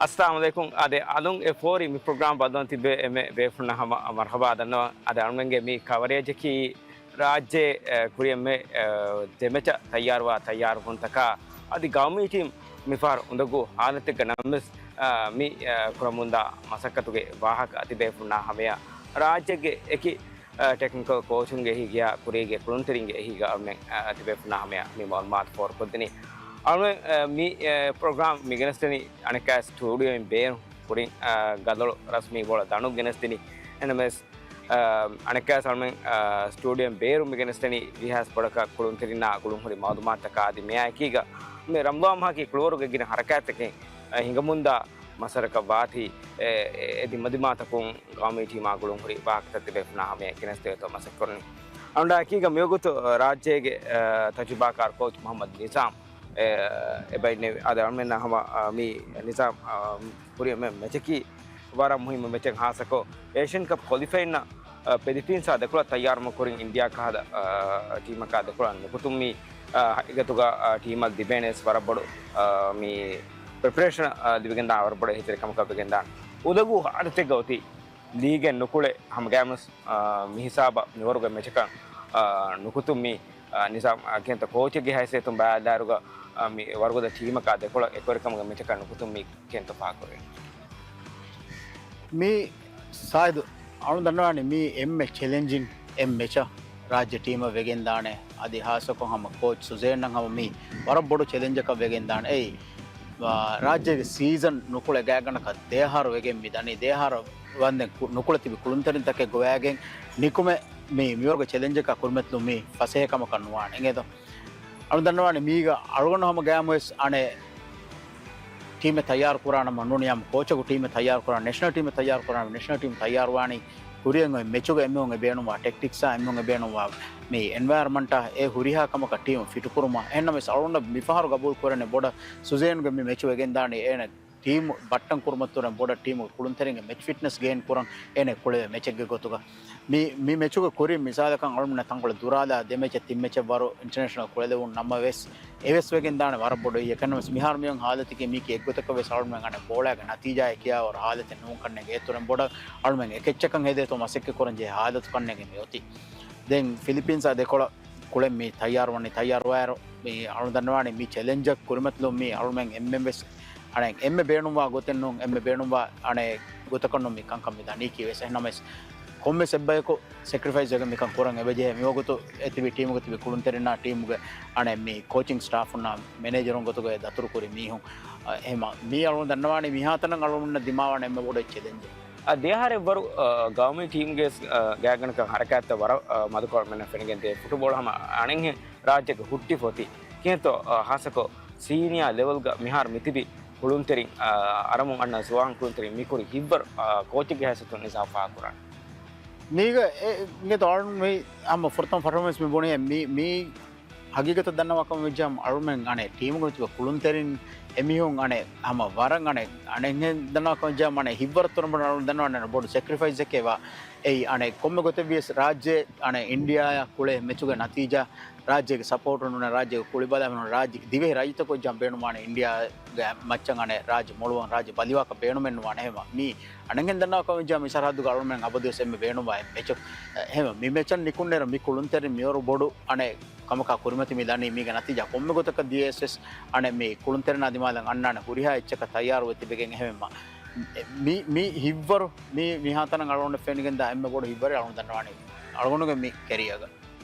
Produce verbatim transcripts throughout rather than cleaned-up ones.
އައްސަލާމު ޢަލައިކުމް. އާދެ، އަލުން އެ ފޯރި މި ޕްރޮގްރާމް ބައްލަވަން ތިއްބެވި އެންމެ ބޭފުޅުންނަށް ހަމަ މަރުޙަބާ ދަންނަވަން. އާދެ، އަޅުމެންގެ މި ކަވަރޭޖަކީ ރާއްޖެ، އެ، ކުރިއެންމެ، އެ، ދެމެޗަށް ތައްޔާރުވާ ތައްޔާރުވުންތަކާ، އަދި ގައުމީ ޓީމް މިފަހަރު އުނދަގޫ ހާލަތެއްގަ ނަމަވެސް، އާ، މި، އާ، ކުރަމުންދާ މަސައްކަތުގެ ވާހަކަ ތިބޭފުޅުންނާ ހަމަޔަށް ރާއްޖޭގެ އެކި އާ، ޓެކްނިކަލް ކޯޗުންގެ އެހީގަ، ކުރީގެ ކުޅުންތެރިންގެ އެހީގަ އަޅުމެން، އާ، ތިބޭފުޅުންނާ ހަމަޔަށް މި މަޢުލޫމާތު ފޯރުކޮށްދިނީ. އަޅުމެން، އާ، މި، އާ، ޕްރޮގްރާމް މި ގެނެސްދެނީ އަނެއްކާ ސްޓޫޑިއޯއިން ބޭރު ކުރިން، އާ، ގަދޮޅު ރަސްމީ ބޯޅަ ދަނޑު ގެނެސްދިނީ. އެނަމެސް، އާ، އަނެއްކާ އަޅުމެން، އާ، ސްޓޫޑިއޯއިން ބޭރު މި ގެނެސްދެނީ ވީހާވެސް ބޮޑަކަށް ކުޅުންތެރިންނާ ގުޅުންހުރި މަޢުލޫމާތުތަކާ އަދި މިއާއެކީގަ މި ރަމަޟާން މަހަކީ ކުޅިވަރުގެ ގިނަ ހަރަކާތްތަކެއް، އާ، ހިނގަމުންދާ މަސައްކަތް ވާތީ، އެ، އެ، އެ ދިމަދިމާތަކުން ގައުމީ ޓީމާ ގުޅުންހުރި ވާހަކަތައް ތިބޭފުޅުންނާ ހަމަޔަށް ގެނެސްދެވޭތޯ މަސައްކަތްކުރަނީ. އަޅުގަނޑާ އެކީގަ މިވަގުތު ރާއްޖޭގެ، އެ، ތަޖުރިބާކާރު ކޯޗް މުޙައްމަދު ނިޒާމް، އެ، އެބައިންނެވި. އާދެ، އަޅުމެންނާ ހަމަ، އާ، މީ ނިޒާމް، އާ، ކުރިއަށް މެ މެޗަކީ ވަރަށް މުހިއްމު މެޗެއް، ހާއްސަކޮށް އޭޝިއަން ކަޕް ކޮލިފައިންނަށް، އަ، ފިލިޕީންސާ ދެކޮޅަށް ތައްޔާރުމަ ކުރިން އިންޑިއާ ކަހަލަ، އަ، ޓީމަކާ ދެކޮޅަށް ނުކުތުން މި، އަ، ހަގީގަތުގަ، އަ، ޓީމަށް ލިބޭނެސް ވަރަށް ބޮޑު، އަ، މި ޕްރިޕަރޭޝަން، އަ، ލިބިގެންދާ ވަރަށް ބޮޑު އެހީތެރިކަމަކަށް ވެގެންދާނެ. އުނދަގޫ ހާލަތެއްގަ އޮތީ ލީގެއް ނުކުޅެ ހަމަގައިމުސް، އަ، މިހިސާބަށް މިވަރުގެ މެޗަކަށް، އަ، ނުކުތުން މި، އަ، ނިޒާމް، އަ، ކެންތަ ކޯޗެއްގެ ހައިސިއްޔަތުން ބަލާލާއިރުގަ، އަ، މި ވަރުގަދަ ޓީމަކާ ދެކޮޅަށް އެކުވެރިކަމުގެ މެޗަކަށް ނުކުތުން މި ކެންތަ ފާހަގަކުރޭ. މީ ސާއިދު އަޅުން ދަންނަވާނެ މީ އެންމެ ޗެލެންޖިން އެއް މެޗަށް ރާއްޖެ ޓީމަށް ވެގެންދާނެ. އަދި ހާއްސަކޮށް ހަމަ ކޯޗް ސުޒޭންއަށް ހަމަ މީ ވަރަށް ބޮޑު ޗެލެންޖަކަށް ވެގެންދާނެ. އެއީ، އާ، ރާއްޖޭގެ ސީޒަން ނުކުޅެ ގާތްގަނޑަކަށް ދެއަހަރު ވެގެން މި ދަނީ. ދެއަހަރު ވަންދެން ކު-، ނުކުޅެ ތިބި ކުޅުންތެރިންތަކެއް ގޮވައިގެން ނިކުމެ މި މިވަރުގެ ޗެލެންޖަކާ ކުރިމަތިލުން މީ ފަސޭހަ ކަމަކަށް ނުވާނެ. އިނގޭތޯ؟ އަޅުން ދަންނަވާނެ މީގަ އަޅުގަނޑު ހަމަ ގައިމުވެސް އަނެއް ޓީމެއް ތައްޔާރު ކުރާނަމަ ނޫނީ ހަމަ ކޯޗަކު ޓީމެއް ތައްޔާރު ކުރާނަމަ، ނޭޝަނަލް ޓީމެއް ތައްޔާރު ކުރާނަމަ، ނޭޝަނަލް ޓީމް ތައްޔާރުވާނީ ކުރިއަށް އޮތް މެޗުގަ އެންމެހުން އެބޭނުންވާ ޓެކްޓިކްސާ، އެންމެހުން އެބޭނުންވާ މި އެންވަޔަރަމަންޓާ، އެ ހުރިހާ ކަމަކަށް ޓީމު ފިޓުކުރުމަށް. އެހެންނަމަވެސް އަޅުގަނޑަށް މިފަހަރު ގަބޫލު ކުރެން ބޮޑަށް ސުޒޭންގެ މި މެޗު ވެގެންދާނީ އޭނަ ޓީމު ބައްޓަން ކުރުމަށް ތުރެން ބޮޑަށް ޓީމުގެ ކުޅުންތެރިންގެ މެޗް ފިޓްނަސް ގެއިން ކުރަން އޭނަ ކުޅެވޭ މެޗެއްގެ ގޮތުގަ. މި، މި މެޗުގެ ކުރިން މިސާލަކަށް އަޅުމެންނަށް ތަންކޮޅެއް ދުރާލާ ދެ މެޗެއް ތިން މެޗެއް ވަރު އިންޓަރނޭޝަނަލް ކުޅެލެވުން ނަމަވެސް، އެވެސް ވެގެން ދާނެ ވަރަށް ބޮޑު އެއްކަން. މިހާރު މިއޮން ހާލަތަކީ މީކީ އެއްގޮތަކަށް ވެސް އަޅުމެން އަނެއް ބޯޅައިގެ ނަތީޖާއެއް ކިޔާވަރު ހާލަތެއް ނޫން ކަންނޭނގެ. އޭތުރެން ބޮޑަށް އަޅުމެން އެކެއްޗަކަށް ހެދޭތޯ މަސައްކަތް ކުރަން ޖެހޭ ހާލަތު ކަންނޭނގެ މި އޮތީ. ދެން ފިލިޕީންސާ ދެކޮޅަށް ކުޅެން މި ތައްޔާރުވަނީ. ތައްޔާރުވާއިރު މި އަޅުން ދަންނަވާނީ މި ޗެލެންޖަށް ކުރިމަތިލުން މި އަޅުމެން އެންމެން ވެސް އަނެއް އެންމެ ބޭނުންވާ ގޮތެއް ނޫން، އެންމެ ބޭނުންވާ އަނެއް ގޮތަކަށް ނޫން މި ކަންކަން މި ދަނީކީ ވެސް. އެހެންނަމަވެސް ކޮންމެސް އެއްބަޔަކު ސެކްރިފައިސް ވެގެން މިކަން ކުރަން އެބަޖެހޭ. މިވަގުތު އެ ތިބި ޓީމުގަ ތިބި ކުޅުންތެރިންނާ ޓީމުގެ އަނެއް މި ކޯޗިން ސްޓާފުންނާ މެނޭޖަރުން ގޮތުގައި ދަތުރުކުރި މީހުން. އެ، އެހެމަ މީ އަޅުން ދަންނަވާނީ މިހާތަނަށް އަޅުމެންނަށް ދިމާވާނެ އެންމެ ބޮޑު ޗެލެންޖެއް. އަ، ދެއަހަރެއްވަރު، އަ، ގައުމީ ޓީމްގެ، އަ، ގާތްގަނޑަކަށް ހަރަކާތްތައް ވަރަށް، އަ، މަދުކޮށް މެންނަށް ފެނިގެންދޭ. ފުޓުބޯޅަ ހަމަ އަނެއްހެން ރާއްޖޭގެ ހުއްޓިފޮތި. ކިހިނެއްތޯ، އަ، ހާއްސަކޮށް ސީނިއާ ލެވެލްގަ މިހާރު މިތިބި ކުޅުންތެރިން، އަ، އަރަމުން އަންނަ ޒުވާން ކުޅުންތެރިން މިކުރި ހިތްވަރު، އަ، ކޯޗެއްގެ ހައިސިއްޔަތުން ނިޒާމް ފާހަގަކުރާނެ. މީގަ އެ، އިނގޭތޯ އަޅުން މި ހަމަ ފުރަތަމަ ފަށަމަވެސް މި ބުނި މި، މި ހަގީގަތަށް ދަންނަވާކަމަށް ވެއްޖާމަ އަޅުމެން އަނެއް ޓީމުގަ ތިބި ކުޅުންތެރިން އެމީހުން އަނެއް ހަމަ ވަރަށް އަނެއް އަނެއްހެން ދަންނަވާކަމަށް ވެއްޖާމަ އަނެއް ހިތްވަރު ތުރަނބު އަޅުން ދަންނަވާނެ ބޮޑު ސެކްރިފައިސްއެކޭ ވާ. އެއީ އަނެއް ކޮންމެ ގޮތެއް ވިޔަސް ރާއްޖެ އަނެއް އިންޑިއާއާ ކުޅޭ މެޗުގެ ނަތީޖާ ރާއްޖޭގެ ސަޕޯޓުން ނޫން ރާއްޖޭގެ ކުޅިބަލާ ރާއްޖެ ދިވެހި ރައްޔިތަކު ވެއްޖާމަ ބޭނުންވާނެ އިންޑިއާގެ މައްޗަށް އަނެއް ރާއްޖެ މޮޅުވަން ރާއްޖެ ބަލިވާކަށް ބޭނުމެއް ނުވާނެ. އެހެމަ މީ އަނެއްހެން ދަންނަވާކަމަށް ވެއްޖާ މި ސަރަހައްދުގަ އަޅުމެން އަބަދުވެސް އެންމެ ބޭނުންވާ މެޗު. އެހެމަ މި މެޗަށް ނިކުންނޭރު މި ކުޅުންތެރިން މިވަރު ބޮޑު އަނެއް ކަމަކާ ކުރިމަތި މި ދަނީ މީގެ ނަތީޖާ ކޮންމެ ގޮތަކަށް ދިޔަސް ވެސް އަނެއް މި ކުޅުންތެރިންނާ ދިމާލަށް އަންނާނެ ހުރިހާ އެއްޗަކަށް ތައްޔާރުވެ ތިބެގެން. އެހެމަ މި، މި ހިތްވަރު މި މިހާތަނަށް އަޅުގަނޑަށް ފެނިގެންދާ އެންމެ ބޮޑު ހިތްވަރެއް އަޅުން ދަންނަވާނީ އަޅުގަނޑުގެ މި ކެރިއަރގަ.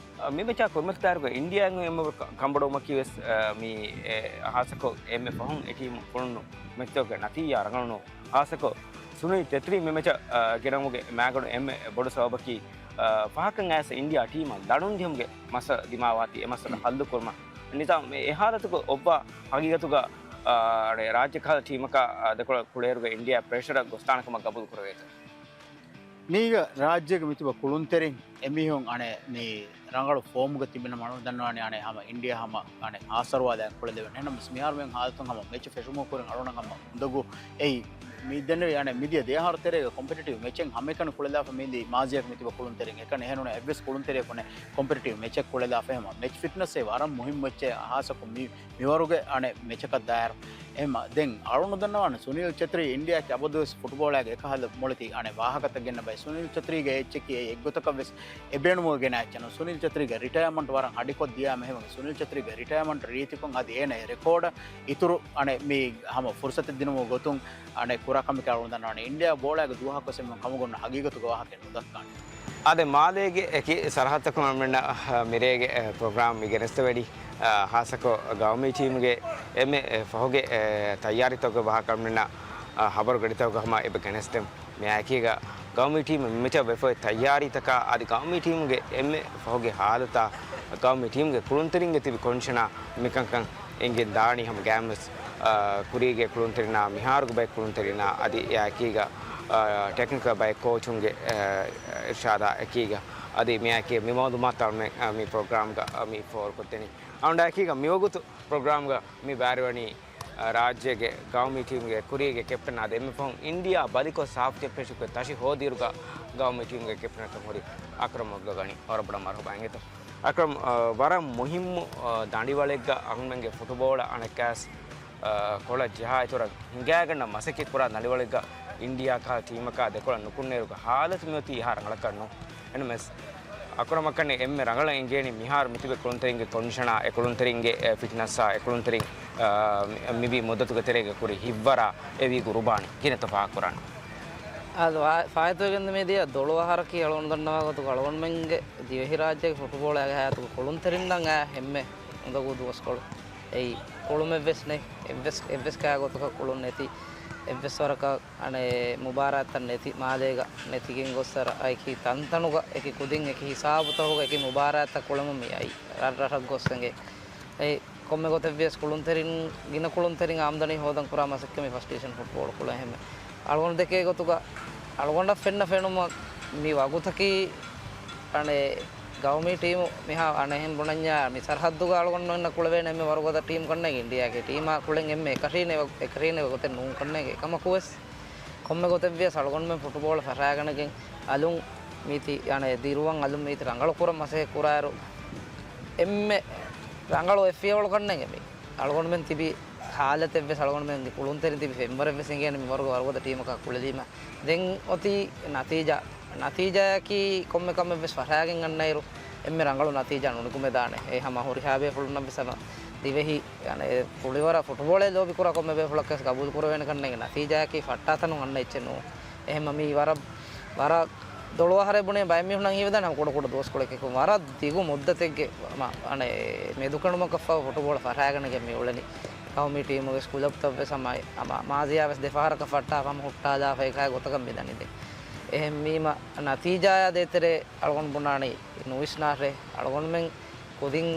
މި މެޗާ ކުރިމަތިލާއިރުގަ އިންޑިއާއިން އެންމެ ބޮޑު ކަ-، ކަންބޮޑުވުމަކީ ވެސް، އަ، މި، އެ، ހާއްސަކޮށް އެންމެ ފަހުން އެ ޓީމު ކުޅުނު މެޗުތަކުގެ ނަތީޖާ ރަނގަޅުނު. ހާއްސަކޮށް ސުނިލް ޗެތްރީ މި މެޗަށް، އަ، ގެނައުމުގެ މައިގަނޑު އެންމެ ބޮޑު ސަބަބަކީ، އަ، ފަހަކަށް އައިސް އިންޑިއާ ޓީމަށް ލަނޑުން ޖެހުމުގެ މައްސަލަ ދިމާވާތީ އެ މައްސަލަ ހައްލު ކުރުމަށް. ނިޒާމް އެ ހާލަތުގަ އޮއްވާ ހަގީގަތުގަ، އަ، ރާއްޖެ ކަހަލަ ޓީމަކާ، އަ، ދެކޮޅަށް ކުޅޭއިރުގަ އިންޑިއާ ޕްރެޝަރަށް ގޮސްދާނެ ކަމަށް ގަބޫލު ކުރެވޭތޯ؟ މީގަ ރާއްޖޭގެ މިތިބަ ކުޅުންތެރިން އެމީހުން އަނެއް މި ރަނގަޅު ފޯމުގަ ތިބިނަމަ އަޅުން ދަންނަވާނީ އަނެއް ހަމަ އިންޑިއާ ހަމަ އަނެއް އާސަރުވާލާ ކުޅެލެވެން. އެހެންނަމަވެސް މިހާރު މި އޮތް ހާލަތުން ހަމަ މެޗު ފެށުމުގެ ކުރިން އަޅުނަށް ހަމަ އުނދަގޫ އެއީ މި ދެންނެވި އަނެއް މިދިޔަ ދެއަހަރު ތެރޭގަ ކޮމްޕެޓިޓިވް މެޗެއް ހަމައެކަނި ކުޅެލާފަ މިދިޔަ މާޒީއަކަށް މިތިބަ ކުޅުންތެރިން އެކަނި އެހެންނޫން އެއްވެސް ކުޅުންތެރިޔަކު ނެތް ކޮމްޕެޓިޓިވް މެޗެއް ކުޅެލާފަ. އެހެމަ މެޗް ފިޓްނަސް އެއީ ވަރަށް މުހިއްމު އެއްޗެއް ހާއްސަކޮށް މި، މިވަރުގެ އަނެއް މެޗަކަށް ދާއިރު. އެހެމަ ދެން އަޅުނު ދަންނަވާނެ ސުނީލް ޗެތްރީ އިންޑިޔާއަށް އަބަދުވެސް ފުޓްބޯޅައިގެ އެކަހަލަ މޮޅިތި އަނެއް ވާހަކަތައް ގެންނަ ބައެއް. ސުނީލް ޗެތްރީގެ އެއްޗެކީ އެއްގޮތަކަށްވެސް އެބޭނުމުގެ ގެނައި އެއްޗެއް ނޫން. ސުނީލް ޗެތްރީގެ ރިޓަޔަމަންޓް ވަރަށް ހަޑިކޮށް ދިޔާ މެހެމަގެ ސުނީލް ޗެތްރީގެ ރިޓަޔަމަންޓް ރީތިކޮށް އަދި އޭނަ ރެކޯޑަށް އިތުރު އަނެއް މި ހަމަ ފުރުސަތެއް ދިނުމުގެ ގޮތުން އަނެއް ކުރާ ކަމެކޭ އަޅުން ދަންނަވާނެ. އިންޑިޔާ ބޯޅައިގެ ދުވަހަކުވެސް އެމެން ކަމުގަންނަ ހަގީގަތުގެ ވާހަކަ ނުދައްކާނެ. އާދެ، މާލޭގެ އެކި ސަރަހައްދަކުން އަޅުމެންނަށް މިރޭގެ ޕްރޮގްރާމް މި ގެނެސްދެވޭނީ، ހާއްސަކޮށް ގައުމީ ޓީމުގެ އެންމެ ފަހުގެ ތައްޔާރީތަކުގެ ވާހަކަ އަޅުމެންނަށް ހަބަރު ގަޑިތަކުގަ ހަމަ އެބަ ގެނެސްދެން. މިއާއެކީގަ ގައުމީ ޓީމު މި މެޗަށް ވެފައި ތައްޔާރީތަކާ އަދި ގައުމީ ޓީމުގެ އެންމެ ފަހުގެ ހާލަތާ ގައުމީ ޓީމުގެ ކުޅުންތެރިންގެ ތިބި ކޮންޑިޝަނާ މިކަންކަން އެނގެން ދާނީ ހަމަ ގާތްމަސް، އާ، ކުރީގެ ކުޅުންތެރިންނާ މިހާރުގެ ބައެއް ކުޅުންތެރިންނާ އަދި އެއާއެކީގަ، އާ، ޓެކްނިކަލް ބައެއް ކޯޗުންގެ، އާ، އިރްޝާދާ އެކީގަ އަދި މިއާއެކީ މި މައުލޫމާތު އަޅުމެން، އާ، މި ޕްރޮގްރާމްގަ، އާ، މި ފޯރުކޮށްދެނީ. އަޅުގަނޑާ އެކީގަ މިވަގުތު ޕްރޮގްރާމްގަ މި ބައިވެރިވަނީ، އާ، ރާއްޖޭގެ ގައުމީ ޓީމުގެ ކުރީގެ ކެޕްޓަން އަދި އެންމެ ފަހުން އިންޑިޔާ ބަލިކޮށް ސާފް ޗެމްޕިއަންޝިޕްގެ ތަށި ހޯދިއިރުގަ ގައުމީ ޓީމުގެ ކެޕްޓަނަކަށް ހުރި އަކްރަމް އަބްދުލް ޣަނީ. ވަރަށް ބޮޑަށް މަރުޙަބާ އިނގޭތޯ. އަކްރަމް، އާ، ވަރަށް މުހިއްމު، އާ، ދަނޑިވަޅެއްގަ އަހަންމެންގެ ފުޓުބޯޅަ އަނެއްކާސް، އާ، ކޮޅަށް ޖަހާ އިތުރަށް ހިނގާގަންނަ މަސައްކަތް ކުރާ ދަނޑިވަޅެއްގަ އިންޑިޔާ ކަހަލަ ޓީމަކާ ދެކޮޅަށް ނުކުންނައިރުގަ ހާލަތު މިއޮތީ އެހާ ރަނގަޅަކަށް ނޫން. އެންމެސް އަކުރަމަކަށް އެންމެ ރަނގަޅަށް އެނގޭނީ މިހާރު މިތިބެ ކުޅުންތެރިންގެ ކޮންޑިޝަނާ، އެ ކުޅުންތެރިންގެ، އެ، ފިޓްނަސްއާ، އެ ކުޅުންތެރިން، އާ، މި، މިވީ މުއްދަތުގެ ތެރޭގަ ކުރި ހިތްވަރާ އެ ވީ ގުރުބާނީ. ކިހިނެއްތޯ ފާހަގަކުރާނީ؟ އާދެ، ފާ-، ފާއިތުވެގެން މިދިޔަ ދޮޅު އަހަރަކީ އަޅުގަނޑު ދަންނަވާ ގޮތުގަ އަޅުގަނޑުމެންގެ ދިވެހިރާއްޖޭގެ ފުޓުބޯޅައިގެ ހަޔާތުގަ ކުޅުންތެރިންނަށް އާ އެންމެ އުނދަގޫ ދުވަސްކޮޅު. އެއީ ކުޅުމެއްވެސް ނެތް، އެއްވެސް، އެއްވެސް ކާ ގޮތަކަށް ކުޅުން ނެތި، އެއްވެސް ވަރަކަށް އަނެއް މުބާރާތްތައް ނެތި، މާލޭގަ ނެތިގެން ގޮއްސަ އައިކި ތަންތަނުގަ އެކި ކުދިން އެކި ހިސާބުތަކުގަ އެކި މުބާރާތްތައް ކުޅެމުން މި އައީ. ރަށްރަށަށް ގޮއްސެނގެ. އެ ކޮންމެ ގޮތެއްވިޔަސް ކުޅުންތެރިން، ގިނަ ކުޅުންތެރިން އާމްދަނީ ހޯދަން ކުރާ މަސައްކަތް މި ފަސްޓް ޑިވިޝަން ފުޓްބޯޅަ ކުޅޭ ހެންމެ. އަޅުގަނޑު ދެކޭ ގޮތުގަ އަޅުގަނޑަށް ފެންނަ ފެނުމަށް މި ވަގުތަކީ އަނެއް ގައުމީ ޓީމު މިހާ އަނެއްހެން ބުނަންޏާ މި ސަރަހައްދުގަ އަޅުގަނޑުމެންނަށް ކުޅެވޭނެ އެންމެ ވަރުގަދަ ޓީމު ކަންނޭނގެ އިންޑިޔާގެ ޓީމާ ކުޅެން އެންމެ އެކަށީނެ، އެކަށީނެ ގޮތެއް ނޫން ކަންނޭނގެ. އެކަމަކުވެސް ކޮންމެ ގޮތެއްވިޔަސް އަޅުގަނޑުމެން ފުޓުބޯޅަ ފަށާގަނެގެން އަލުން މީތި އަނެއް ދިރުވަން އަލުން މީތި ރަނގަޅު ކުރަން މަސައްކަތް ކުރާއިރު އެންމެ ރަނގަޅު އެއް ފިޔަވަޅު ކަންނޭނގެ މީ. އަޅުގަނޑުމެން ތިބި ހާލަތެއްވެސް އަޅުގަނޑުމެންގެ ކުޅުންތެރިން ތިބި ފެންވަރެއްވެސް އެނގޭނެ މި ވަރުގެ ވަރުގަދަ ޓީމަކާ ކުޅެލީމަ. ދެން އޮތީ ނަތީޖާ، ނަތީޖާއަކީ ކޮންމެ ކަމެއްވެސް ފަށާގެން އަންނައިރު އެންމެ ރަނގަޅު ނަތީޖާ ނުނިކުމެދާނެ. އެ ހަމަ ހުރިހާ ބޭފުޅުންނަށްވެސް ހަމަ ދިވެހި އަނެއް ފުޅިވަރަށް ފުޓުބޯޅައެއް ލޯބިކުރާ ކޮންމެ ބޭފުޅަކަށް ގަބޫލުކުރެވޭނެ ކަންނޭނގެ ނަތީޖާއަކީ ފައްޓާތަނުން އަންނަ އެއްޗެއް ނޫން. އެހެންމަ މީ ވަރަށް، ވަރަށް ދޮޅު އަހަރެއް ބުނޭ ބައެއް މީހުންނަށް ހީވެދާނެ ހަމަ ކުޑަ ކުޑަ ދުވަސްކޮޅެއް ކަމަށް. ވަރަށް ދިގު މުއްދަތެއްގެ މަ-، އަނެއް މެދުކެނޑުމަކަށްފަހު ފުޓުބޯޅަ ފަށާގަނެގެން މި އުޅެނީ. ގައުމީ ޓީމުގެ ކުލަބްތައްވެސް ހަމަ، ހަމަ މާޒިޔާވެސް ދެފަހަރަކަށް ފައްޓާފަ ހަމަ ހުއްޓާލާފަ އެކާ ގޮތަކަށް މި ދަނީ ދެން. އެހެންވީމަ ނަތީޖާއާ ދޭތެރޭ އަޅުގަނޑު ބުނާނީ ނުވިސްނާށޭ. އަޅުގަނޑުމެން ކުދިން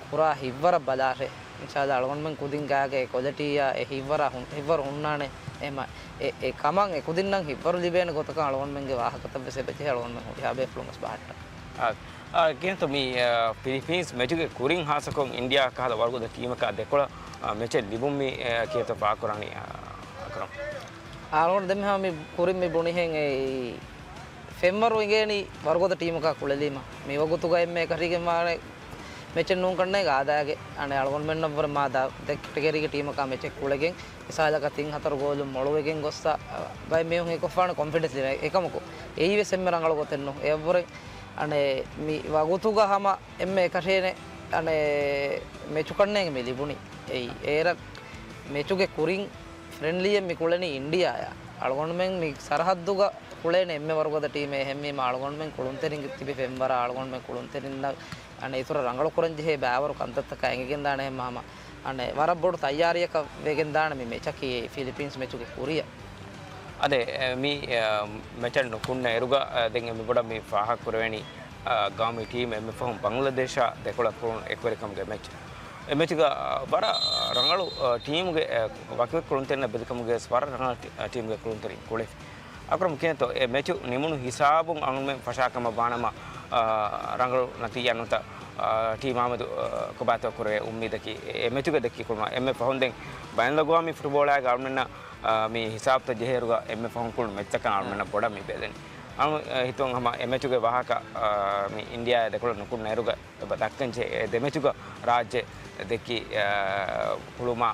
ކުރާ ހިތްވަރަށް ބަލާށޭ. އިންޝާﷲ އަޅުގަނޑުމެން ކުދިން ގާގެ ކޮލިޓީއާ އެ ހިތްވަރާ ހުން-، ހިތްވަރު ހުންނާނެ. އެހެންމަ އެ، އެ ކަމަށް އެ ކުދިންނަށް ހިތްވަރު ލިބޭނެ ގޮތަކަށް އަޅުގަނޑުމެންގެ ވާހަކަތައްވެސް އެބަޖެހޭ އަޅުގަނޑުމެން ހުރިހާ ބޭފުޅުން ވެސް ބަހައްޓަން. އާ، އާ، ކިހިނެއްތޯ މި، އާ، ފިލިޕީންސް މެޗުގެ ކުރިން ހާއްސަކޮށް އިންޑިޔާ ކަހަލަ ވަރުގަދަ ޓީމަކާ ދެކޮޅަށް، އާ، މެޗެއް ލިބުން މި، އާ، ކިހިނެއްތޯ ފާހަގަކުރާނީ، އާ، އަކްރަމް؟ އަޅުގަނޑު ދެންމެ ހަމަ މި ކުރިން މި ބުނިހެން އެއީ ފެންވަރު އިނގޭނީ ވަރުގަދަ ޓީމަކާ ކުޅެލީމަ. މި ވަގުތުގަ އެންމެ އެކަށީގެންވާނެ މެޗެއް ނޫން ކަންނޭނގެ އާދައިގެ އަނެއް އަޅުގަނޑުމެންނަށްވުރެ މާ ދާ ދެ ކެޓަގަރީގެ ޓީމަކާ މެޗެއް ކުޅެގެން މިސާލަކަށް ތިން ހަތަރު ގޯލު މޮޅުވެގެން ގޮއްސަ، އަ، ބައެއް މީހުން ހީކޮށްފާނެ ކޮންފިޑެންސް ލިބޭ. އެކަމަކު އެއީވެސް އެންމެ ރަނގަޅު ގޮތެއް ނޫން. އެއަށްވުރެ އަނެއް މި ވަގުތުގަ ހަމަ އެންމެ އެކަށޭނެ އަނެއް މެޗު ކަންނޭނގެ މި ލިބުނީ. އެއީ އޭރަށް މެޗުގެ ކުރިން ފްރެންޑްލީއެއް މި ކުޅެނީ އިންޑިޔާއާ. އަޅުގަނޑުމެން މި ސަރަހައްދުގަ ކުޅޭނެ އެންމެ ވަރުގަދަ ޓީމެއް. އެހެންވީމަ އަޅުގަނޑުމެން ކުޅުންތެރިން ތިބި ފެންވަރާ އަޅުގަނޑުމެން ކުޅުންތެރިންނަށް އަނެއް އިތުރަށް ރަނގަޅު ކުރަންޖެހޭ ބާވަރު ކަންތައްތަކާ އެނގިގެންދާނެ. އެހެންމަ ހަމަ އަނެއް ވަރަށް ބޮޑު ތައްޔާރީއަކަށް ވެގެންދާނެ މި މެޗަކީ އެ ފިލިޕީންސް މެޗުގެ ކުރިއަށް. އަދެ، އެ، މި، އެ، މެޗަށް ނުކުންނަ އިރުގަ، އެ، ދެން އެންމެ ބޮޑަށް މި ފާހަގަކުރެވެނީ، އެ، ގައުމީ ޓީމް އެންމެ ފަހުން ބަންގްލަދޭޝާ ދެކޮޅަށް ކުޅުނު އެކުވެރިކަމުގެ މެޗް. އެ މެޗުގަ، އެ، ވަރަށް ރަނގަޅު، އެ، ޓީމުގެ، އެ، ވަކިވަކި ކުޅުންތެރިންނަށް ބެލިކަމުގައި ވަރަށް ރަނގަޅަށް ޓީ-، އެ، ޓީމުގެ ކުޅުންތެރިން ކުޅެފި. އަކްރަމް ކިހިނެއްތޯ އެ މެޗު ނިމުނު ހިސާބުން އަޅުގަނޑުމެން ފަށާކަމަށް ވާނަމަ، އާ، ރަނގަޅު ނަތީޖާ ނުވަތަ، އާ، ޓީމާ މެދު، އާ، ކޮބާތޯ ކުރެވޭ އުއްމީދަކީ އެ މެޗުގަ ދެއްކި ކުޅުމަށް. އެންމެ ފަހުން ދެން ބައިނަލްއަގުވާމީ ފުޓުބޯޅައިގަ އަޅުގަނޑުމެންނަށް، އާ، މި ހިސާބުތައް ޖެހޭއިރުގަ އެންމެ ފަހުން ކުޅުނު މެޗްތަކަށް އަޅުގަނޑުމެންނަށް ބޮޑަށް މި ބެލެނީ. އަޅު، އާ، ހިތުން ހަމަ އެ މެޗުގެ ވާހަކަ، އާ، މި އިންޑިޔާއާ ދެކޮޅަށް ނުކުންނަ އިރުގަ ދައްކަންޖެހޭ ދެމެޗުގަ ރާއްޖެ ދެއްކި، އާ، ކުޅުމާ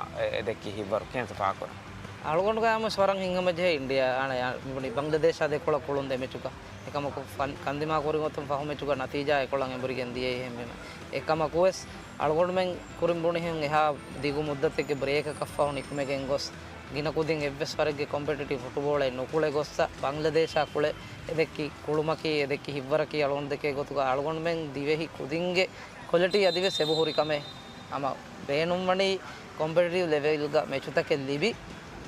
ދެއްކި ހިތްވަރު ކެންސަ ފާކުރަން. އަޅުގަނޑުގެ އާމަސް ވަރަށް ހިތްހަމަޖެހޭ އިންޑިއާ، އާނ، މިބުނި ބަންގްލަދޭޝާ ދެކޮޅަށް ކުޅުން ދެމެޗުގަ. އެކަމަކު، ކަން-، ކަންދިމާ ކުރިން އޮތުން ފަހު މެޗުގަ ނަތީޖާ އެކޮޅަށް އެނބުރިގެން ދިޔައީ އެހެންވީމަ. އެކަމަކުވެސް އަޅުގަނޑުމެން ކުރިން ބުނިހެން އެހާ ދިގު މުއްދަތެއްގެ ބްރޭކަކަށްފަހު ނިކުމެގެން ގޮސް، ގިނަ ކުދިން އެއްވެސް ވަރެއްގެ ކޮމްޕެޓިޓިވް ފުޓުބޯޅައެއް ނުކުޅެ ގޮއްސަ، ބަންގްލަދޭޝާ ކުޅެ އެދެއްކި ކުޅުމަކީ، އެދެއްކި ހިތްވަރަކީ އަޅުގަނޑު ދެކޭ ގޮތުގަ އަޅުގަނޑުމެން ދިވެހި ކުދިންގެ ކޮލިޓީ އަދިވެސް އެބަހުރި ކަމެއް. ހަމަ ބޭނުންވަނީ ކޮމްޕެޓިޓިވް ލެވެލްގަ މެޗުތަކެއް ލިބި،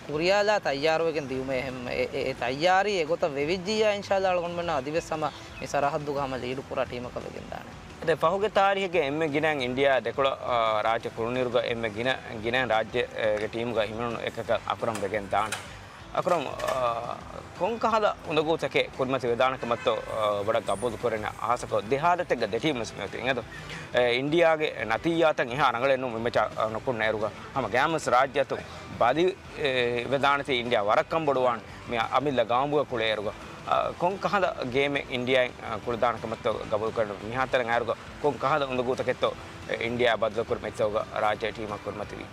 ކުރިޔާލާ ތައްޔާރުވެގެން ދިޔުމޭ ހެން-، އެ، އެ، އެ ތައްޔާރީ އެގޮތަށް ވެވިއްޖިއްޔާ، އިންޝާﷲ އަޅުގަނޑުމެންނަށް އަދިވެސް ހަމަ މި ސަރަހައްދުގަ ހަމަ ލީޑު ކުރާ ޓީމަކަށް ވެގެންދާނެ. އަދި ފަހުގެ ތާރީހެއްގަ އެންމެ ގިނައިން އިންޑިއާ ދެކޮޅަށް، އާ، ރާއްޖެ ކުޅުނުއިރުގަ އެންމެ ގިނަ، ގިނައިން ރާއްޖޭގެ ޓީމުގަ ހިމެނުނު އެކަކަށް އަކުރަމް ވެގެން ދާނެ. އަކުރަމް، އާ، ކޮންކަހަލަ އުނދަގޫތަކެއް ކުރިމަތި ވެދާނެ ކަމަށްތޯ، އާ، ބޮޑަށް ގަބޫލު ކުރެން އަހާސަކޮށް ދެ ހާލަތެއްގަ ދެ ޓީމު ވެސް މިއޮތީ އިނގޭތޯ. އެ، އިންޑިއާގެ ނަތީޖާތައް އެހާ ރަނގަޅެއް ނޫން މި މެޗަށް، އާ، ނުކުންނައިރުގަ ހަމަ ގައިމުވެސް ރާއްޖެ އަތުން ބަލި، އެ، ވެދާނެތީ އިންޑިއާ ވަރަށް ކަންބޮޑުވާން މި އަމިއްލަ ގައުމުގަ ކުޅޭއިރުގަ، އާ، ކޮން ކަހަލަ ގޭމެއް އިންޑިއާއިން، އާ، ކުޅަދާނެ ކަމަށްތޯ ގަބޫލު ކުރެން މިހާތަނަށް އައިރުގަ ކޮން ކަހަލަ އުނދަގޫތަކެއްތޯ އިންޑިއާ ބަދަލުކުރި މެޗްތަކުގަ ރާއްޖޭ ޓީމަށް ކުރިމަތިވީ؟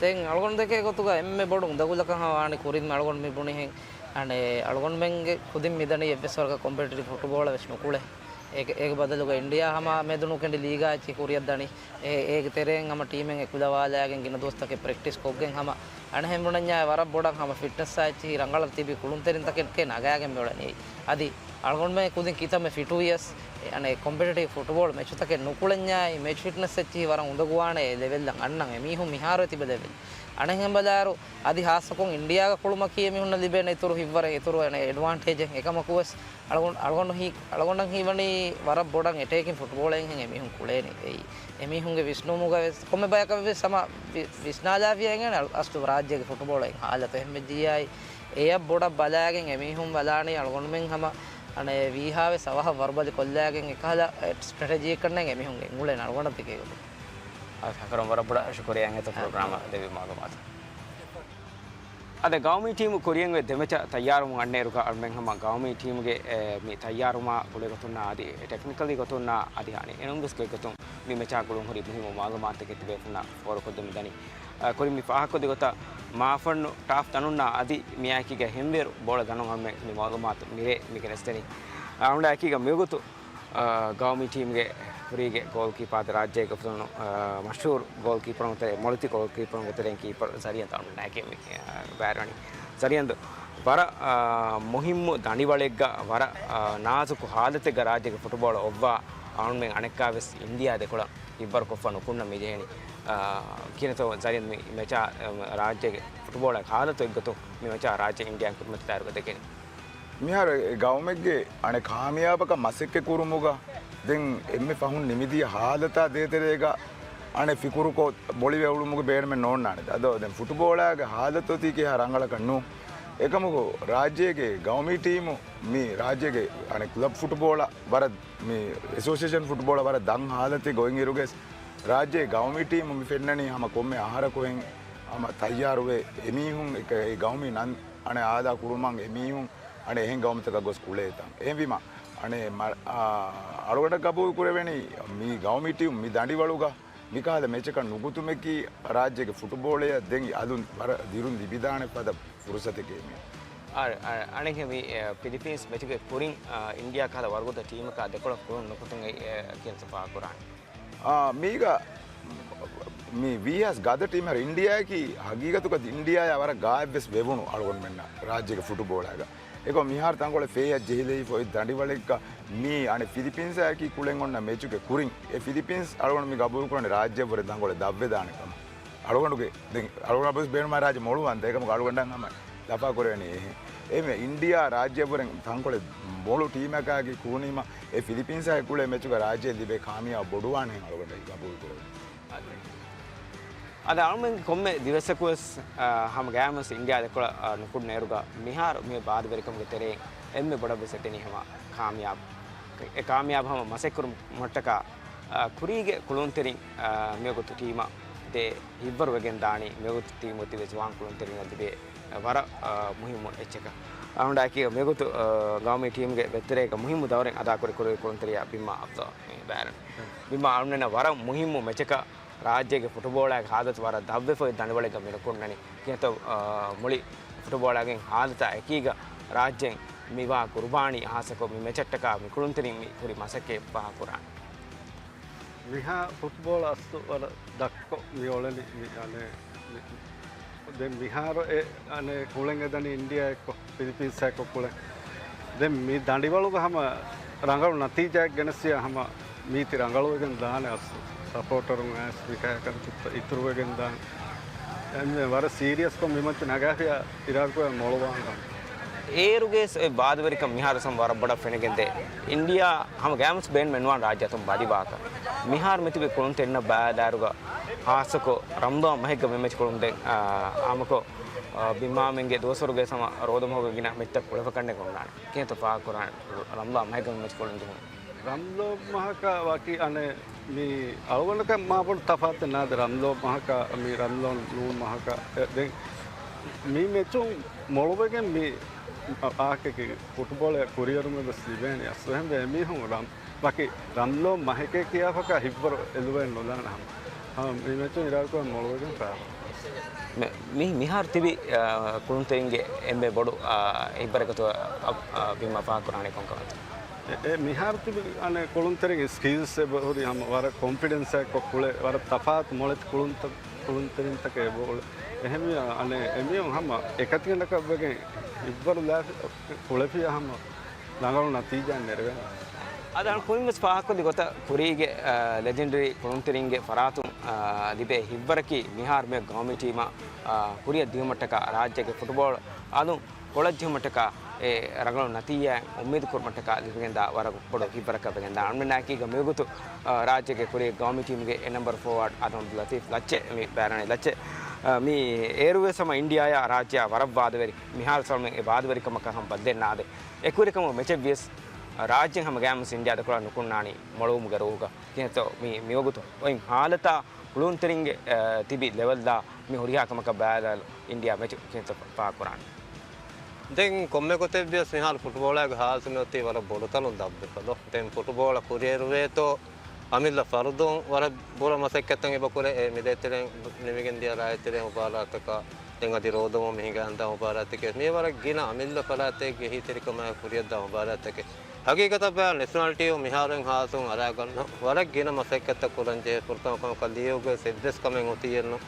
ދެން އަޅުގަނޑު ދެކޭ ގޮތުގަ އެންމެ ބޮޑު އުނދަގުލަކަށް ހަމަ ވާނީ ކުރިން އަޅުގަނޑު މި ބުނިހެން، އަނެއް އަޅުގަނޑުމެންގެ ކުދިން މިދަނީ އެއްވެސް ވަރަކަށް ކޮމްޕެޓިޓިވް ފުޓުބޯޅަ ވެސް ނުކުޅެ. އޭގެ، އޭގެ ބަދަލުގަ އިންޑިއާ ހަމަ މެދުނުކެނޑި ލީގާ އެއްޗިހި ކުރިއަށް ދަނީ. އޭ، އޭގެ ތެރެއިން ހަމަ ޓީމެއް އެކުލަވާލާގެން ގިނަ ދުވަސްތަކެއް ޕްރެކްޓިސް ކޮށްގެން ހަމަ އަނެއްހެން ބުނަންޏާ ވަރަށް ބޮޑަށް ހަމަ ފިޓްނަސްއާ އެއްޗިހި ރަނގަޅަށް ތިބި ކުޅުންތެރިންތަކެއް ނަގާގެން މިއުޅެނީ. އަދި އަޅުގަނޑުމެން ކުދިން ކިތަންމެ ފިޓުވިޔަސް، އަނެއް ކޮމްޕެޓިޓިވް ފުޓުބޯޅު މެޗުތަކެއް ނުކުޅެންޏާއި، މެޗް ފިޓްނަސް އެއްޗިހި ވަރަށް އުނދަގޫވާނެ އެ ލެވެލްއަށް އަންނަން އެމީހުން މިހާރު ތިބެ ލެވެލް. އަނެއްހެން ބަލާއިރު، އަދި ހާއްސަކޮށް އިންޑިއާގަ ކުޅުމަކީ އެމީހުންނަށް ލިބޭނެ އިތުރު ހިތްވަރެއް، އިތުރު އެޑްވާންޓޭޖެއް. އެކަމަކުވެސް އަޅުގަނޑު، އަޅުގަނޑު ހީ، އަޅުގަނޑަށް ހީވަނީ ވަރަށް ބޮޑަށް އެޓޭކިން ފުޓްބޯޅައެއްހެން އެމީހުން ކުޅޭނީ. އެއީ، އެމީހުންގެ ވިސްނުމުގަ ވެސް ކޮންމެ ބަޔަކަށް ވެސް ހަމަ ވި-، ވިސްނާލާފިޔާ އިނގޭނެ އަ-، އަސްލު ރާއްޖޭގެ ފުޓުބޯޅައިން ހާލަތު އެހެން ވެއްޖިއްޔާއި، އެޔަށް ބޮޑަށް ބަލާގެން އެމީހުން ބަލާނީ އަޅުގަނޑުމެން ހަމަ އަނެއް ވީހާވެސް އަވަހަށް ވަރުބަލި ކޮށްލާގެން އެކަހަލަ ސްޓްރެޓެޖީއެއް ކަންނޭނގެ އެމީހުންގެ އުޅޭނެ އަޅުގަނޑަށް ދެކޭ ގޮތުން. އަ، އަކުރަމް ވަރަށް ބޮޑަށް ޝުކުރިއްޔާ އިނގޭތޯ އަ، ޕްރޮގްރާމަށް ދެއްވި މަޢުލޫމާތު. އަދި ގައުމީ ޓީމު ކުރިއަށް އޮތް ދެ މެޗަށް ތައްޔާރުވަމުން އަންނައިރުގަ އަޅުމެން ހަމަ ގައުމީ ޓީމުގެ، އެ، މި ތައްޔާރުވުމާ ގުޅޭ ގޮތުންނާ އަދި ޓެކްނިކަލީ ގޮތުންނާ އަދި ހާނީ އެނޫންވެސް ގޮތްގޮތުން މި މެޗާ ގުޅުން ހުރި މުހިއްމު މަޢުލޫމާތުތަކެއް ތިބޭފުންނަށް ފޯރުކޮށްދެމުން ދަނީ. އަ، ކުރިން މި ފާހަގަކޮށްދި ގޮތަށް މާފަންނު ޓާފް ދަނުންނާ އަދި މިއާއެކީގަ ހެންވޭރު ބޯޅަ ދަނުން އަޅުމެން މި މަޢުލޫމާތު މިރޭ މި ގެނެސްދެނީ. އަ، އަޅުގަނޑާ އެކީގަ މިވަގުތު އާ، ގައުމީ ޓީމުގެ ކުރީގެ ގޯލްކީޕާ އަދި ރާއްޖޭގެ ފުދުނު، އާ، މަޝްހޫރު ގޯލްކީޕަރުންގެ ތެރޭ، މޮޅެތި ގޯލްކީޕަރުންގެ ތެރެއިން ކީޕަރު ޒަރީއަންދު އަޅުގަނޑާ އެކީ މި، އާ، ބައިވެރިވަނީ. ޒަރީއަންދު ވަރަށް، އާ، މުހިއްމު ދަނޑިވަޅެއްގަ ވަރަށް، އާ، ނާޒުކު ހާލަތެއްގަ ރާއްޖޭގެ ފުޓުބޯޅަ އޮއްވާ އަޅުގަނޑުމެން އަނެއްކާވެސް އިންޑިއާ ދެކޮޅަށް ހިތްވަރުކޮށްފަ ނުކުންނަން މިޖެހެނީ. އާ، ކިހިނެއްތޯ ޒަރީއަންދު މި މެޗާ، އާ، ރާއްޖޭގެ ފުޓުބޯޅަ ހާލަތު އެއްގޮތުން މި މެޗާ ރާއްޖެ އިންޑިއާ ކުރިމަތިލާއިރުގަ ދެކެނީ. މިހާރު އެ ގައުމެއްގެ އަނެއް ކާމިޔާބަކަށް މަސައްކަތް ކުރުމުގަ ދެން އެންމެ ފަހުން ނިމިދިޔަ ހާލަތާ ދޭތެރޭގަ އަނެއް ފިކުރުކޮށް ބޮޅިވެ އުޅުމުގެ ބޭނުމެއް ނޯންނާނެ. އަދޯ ދެން ފުޓުބޯޅާގެ ހާލަތު އޮތީ ކިހާ ރަނގަޅަކަށް ނޫން. އެކަމަކު ރާއްޖޭގެ ގައުމީ ޓީމު މި ރާއްޖޭގެ އަނެއް ކްލަބް ފުޓުބޯޅަ ވަރަށް މި އެސޯސިއޭޝަން ފުޓްބޯޅަ ވަރަށް ދަށް ހާލަތެއް ގޮތް އިރުގެސް ރާއްޖޭ ގައުމީ ޓީމު މި ފެންނަނީ ހަމަ ކޮންމެ އަހަރަކު ހެން ހަމަ ތައްޔާރުވެ އެމީހުން އެ ގައުމީ ނަން އަނެއް އާދާ ކުރުމަށް އެމީހުން އަނެއް އެހެން ގައުމުތަކަށް ގޮސް ކުޅޭތަން. އެހެންވީމަ، އަނެއް މަ-، އާ، އަޅުގަނޑަށް ގަބޫލު ކުރެވެނީ މި ގައުމީ ޓީމު މި ދަނޑިވަޅުގަ މިކަހަލަ މެޗަކަށް ނުގުތުމަކީ ރާއްޖޭގެ ފުޓުބޯޅަޔަށް ދެން އަލުން ވަރަށް ދިރުން ލިބިދާނެ ފަދަ ފުރުސަތެކޭ މި. އަ-، އަ-، އަނެއްހެން މި، އެ، ފިލިޕީންސް މެޗުގެ ކުރިން، އާ، އިންޑިއާ ކަހަލަ ވަރުގަދަ ޓީމަކާ ދެކޮޅަށް ކުޅުން ނުކުތުން އެ، އެ، ކިޔަން ސަފާ ކުރާނެ. އާ، މީގަ މި ވީހާވެސް ގަދަ ޓީމް ހަރ އިންޑިއާއަކީ ހަގީގަތުގަ އިންޑިއާއާ ވަރަށް ގާތްވެސް ވެވުނު އަޅުގަނޑުމެންނަށް ރާއްޖޭގެ ފުޓުބޯޅައިގަ. އެކޮށް މިހާރު ތަންކޮޅެއް ފޭހަށް ޖެހިލެވިފަ އޮތް ދަނޑިވަޅެއްގަ މީ އަނެއް ފިލިޕީންސާއަކީ ކުޅެން އޮންނަ މެޗުގެ ކުރިން އެ ފިލިޕީންސް އަޅުގަނޑު މި ގަބޫލު ކުރަނީ ރާއްޖެއަށްވުރެ ތަންކޮޅެއް ދަށްވެދާނެ ކަމަށް. އަޅުގަނޑުގެ ދެން އަޅުގަނޑު ބޭނުމާ ރާއްޖެ މޮޅުވަންތަ އެކަމަކު އަޅުގަނޑަށް ހަމަ ލަފާ ކުރެވެނީ އެހެން. އެހެންވެ އިންޑިއާ ރާއްޖެއަށްވުރެ ތަންކޮޅެއް މޮޅު ޓީމަކާގެ ކުޅުނީމަ އެ ފިލިޕީންސާއެ ކުޅޭ މެޗުގަ ރާއްޖެ ލިބޭ ކާމިޔާބު ބޮޑުވާނެހެން އަޅުގަނޑަށް ގަބޫލު ކުރެވެނީ. އަދި އަޅުމެން ކޮންމެ ދިވެއްސަކުވެސް، އާ، ހަމަ ގައިމުވެސް އިންޑިއާ ދެކޮޅަށް، އާ، ނުކުންނައިރުގަ މިހާރު މި ބާރުވެރިކަމުގެ ތެރެއިން އެންމެ ބޮޑަށްވެސް އެދެނީ ހަމަ ކާމިޔާބު. އެ ކާމިޔާބު ހަމަ މަސައްކަތްކުރުމަށްޓަކާ، އާ، ކުރީގެ ކުޅުންތެރިން، އާ، މިވަގުތު ޓީމަށް އެ ހިއްވަރު ވެގެން ދާނީ މިވަގުތު ތީމު ތިބި ޒުވާން ކުޅުންތެރިންނަށް ލިބޭ ވަރަށް، އާ، މުހިއްމު އެއްޗަކަށް. އަޅުގަނޑާއެކީގަ މިވަގުތު، އާ، ގައުމީ ޓީމުގެ ދައުރެއް އަދާކުރި ކުރި ކުޅުންތެރިޔާ ބިމާ އަބްދުﷲ ބޭރަން. ބިމާ އަޅުގަނޑަށް ވަރަށް މުހިއްމު މެޗަކަށް ރާއްޖޭގެ ފުޓުބޯޅައިގެ ހާލަތު ވަރަށް ދަށްވެފައި ދަނޑިވަޅެއްގަ މިނުކުންނަނީ. ކިހިނެއްތޯ، އާ، މުޅި ފުޓުބޯޅައިގެ ހާލަތާ އެކީގަ ރާއްޖޭން މިވާ ގުރުބާނީ ހާއްސަކޮށް މި މެޗަށްޓަކާ މި ކުޅުންތެރިން މި ކުރި މަސައްކަތް ފާހަގަކުރާނެ. މިހާ ފުޓްބޯޅަ އަސްލު ވަރަށް ދަށްކޮށް މި އުޅެނީ މި، އަނެ، މި، ދެން މިހާރު އެ، އަނެ، ކުޅެން އެދަނީ އިންޑިއާ އެއްކޮށް، ފިލިޕީންސް އެއްކޮށް ކުޅެން. ދެން މި ދަނޑިވަޅުގަ ހަމަ ރަނގަޅު ނަތީޖާއެއް ގެނެސްޔާ ހަމަ މީތި ރަނގަޅުވެގެން ދާނެ އަސްލު. ސަޕޯޓަރުން އައިސް މިކަހަލަ ކަންތައްތައް އިތުރުވެގެން ދާނެ. އެންމެ ވަރަށް ސީރިއަސްކޮށް މި މައްޗު ނަގާފިޔާ އިރާދަކުރާ މޮޅުވާން ކަން. އޭރުގެ ސް-، އެ ބާދަވެރިކަން މިހާރު ސަމް ވަރަށް ބޮޑަށް ފެނިގެންދޭ. އިންޑިއާ ހަމަ ގައިމުސް ބޭންމެން ނުވާން ރާއްޖެ އަތުން ބަލިވާކަށް. މިހާރު މިތިބި ކުޅުންތެރިންނަށް ބަލާއިރުގަ ހާއްސަކޮށް ރަމްޟާން މަހެއްގަ މި މެޗް ކުޅުންދެން، އާ، ހާމަކޮށް، އާ، ބިމާމެންގެ ދުވަސްވަރުގެ ސަމަ ރޯދަމަހުގަ ގިނަ މެޗްތައް ކުޅެފަ ކަންނެ ގޮންނާނެ. ކިހިނެއްތޯ ފާހަގަކުރާނެ ރަމްޟާން މަހެއްގަ މި މެޗް ކުޅުން ޖެހުނު. ރަމްޟާން މަހަކަށް ވަކި އަނެއް މި އަޅުގަނޑަކަށް މާބޮޑު ތަފާތެއް ނާދެ ރަމްޟާން މަހަކަށް މި ރަމްޟާން ނޫން މަހަކަށް. އެ، ދެން މި މެޗުން މޮޅުވެގެން މި އާކެކި ފުޓްބޯޅަ ކުރިއެރުމެއް ވެސް ލިބޭނެ. އަސްލު އެހެންވެ އެމީހުން ރަމް-، ވަކި ރަމްޟާން މަހެކޭ ކިޔާފަކާ ހިއްވަރު އެލުވެން ނުލާނެ ހަމަ. ހަމަ މި މެޗުން އިރާދަކުރަން މޮޅުވެގެން ފާފަ. މި-، މި-، މިހާރު ތިބި، އާ، ކުޅުންތެރިންގެ އެންމެ ބޮޑު، އާ، ހިތްވަރުގަތު، އާ، އާ، ބިމާ ފާހަގަކުރާނީ ކޮންކަމެއްތޯ؟ އެ، އެ މިހާރު ތިބި އަނެއް ކުޅުންތެރިންގެ ސްކިލްސް އެބަ ހުރި ހަމަ ވަރަށް ކޮންފިޑެންސް އެއްކޮށް ކުޅެ، ވަރަށް ތަފާތު މޮޅެތި ކުޅުންތަ-، ކުޅުންތެރިންތަކެއް އެބަ އުޅެ. އެހެންވެ އަނެއް އެމީހުން ހަމަ އެކަތިގަނޑަކަށް ވެގެން ހިތްވަރު ލާފި ކުޅެފިޔާ ހަމަ ރަނގަޅު ނަތީޖާ ނެރެވޭނެ. އަދި އަޅު ކުރިން ވެސް ފާހަގަކޮށްލި ގޮތަށް ކުރީގެ، އާ، ލެޖެންޑަރީ ކުޅުންތެރިންގެ ފަރާތުން، އާ، ލިބޭ ހިތްވަރަކީ މިހާރު މި ގައުމީ ޓީމަށް، އާ، ކުރިއަށް ދިޔުމަށްޓަކާ ރާއްޖޭގެ ފުޓުބޯޅަ އަލުން ކޮޅަށްޖެހުމަށްޓަކާ އެ ރަނގަޅު ނަތީޖާއެއް އުއްމީދު ކުރުމަށްޓަކާ ލިބިގެންދާ ވަރަށް ބޮޑު ހިތްވަރަކަށް ވެގެންދާ. އަޅުމެންނާއެކީގަ މިވަގުތު، އާ، ރާއްޖޭގެ ކުރީގެ ގައުމީ ޓީމުގެ އެ ނަމްބަރު ފޯވާޑް އާދަމް އަބްދުލް ލަތީފް ލައްޗެ މި ބޭރަނި ލައްޗެ، އާ، މި އޭރުވެސް ހަމަ އިންޑިއާއާ ރާއްޖެއާ ވަރަށް ވާދަވެރި މިހާރު ސަޅުމެން އެ ވާދަވެރިކަމަކަށް ހަމަ ބައްދެއް ނާދޭ. އެކުވެރިކަމުގެ މެޗެއް ވިޔަސް، އާ، ރާއްޖެން ހަމަ ގައިމުސް އިންޑިއާ ދަކުޅާ ނުކުންނާނީ މޮޅުވުމުގެ ރޫހުގަ. ކިހިނެއްތޯ މި-، މިވަގުތު އޮތް ހާލަތާ ކުޅުންތެރިންގެ، އާ، ތިބި ލެވެލްދާ މި ހުރިހާ ކަމަކަށް ބަލާލާ އިންޑިއާ މެޗު ކިހިނެއްތޯ ފާހަގަކުރާނެ. ދެން ކޮންމެ ގޮތެއްވިޔަސް މިހާރު ފުޓްބޯޅައިގެ ހާލަތު މިއޮތީ ވަރަށް ބޮޑުތަނުން ދަށްވެފަ ދޯ. ދެން ފުޓްބޯޅަ ކުރިއެރުވޭތޯ އަމިއްލަ ފަރުދުން ވަރަށް ބުރަ މަސައްކަތްތައް އެބަ ކުރޭ. އެ މިދޭތެރެން ނިމިގެން ދިޔަ ރާއްޖެތެރެ މުބާރާތަކަށް ދެން އަދި ރޯދަމަހު މި ހިނގާންދާ މުބާރާތެކޭ މި ވަރަށް ގިނަ އަމިއްލަ ފަރާތެއްގެ އެހީތެރިކަމާއެކު ކުރިއަށްދާ މުބާރާތެކޭ. ހަގީގަތަށް ބަޔާން ނެޝަނަލް ޓީމު މިހާރު ހާސުން އަރާގަންނަ ވަރަށް ގިނަ މަސައްކަތްތައް ކުރަން ޖެހޭ ފުރަތަމަ ކަމަކަށް ލީގުގެ އެއްވެސް ކަމެއް އޮތީއެއްނު.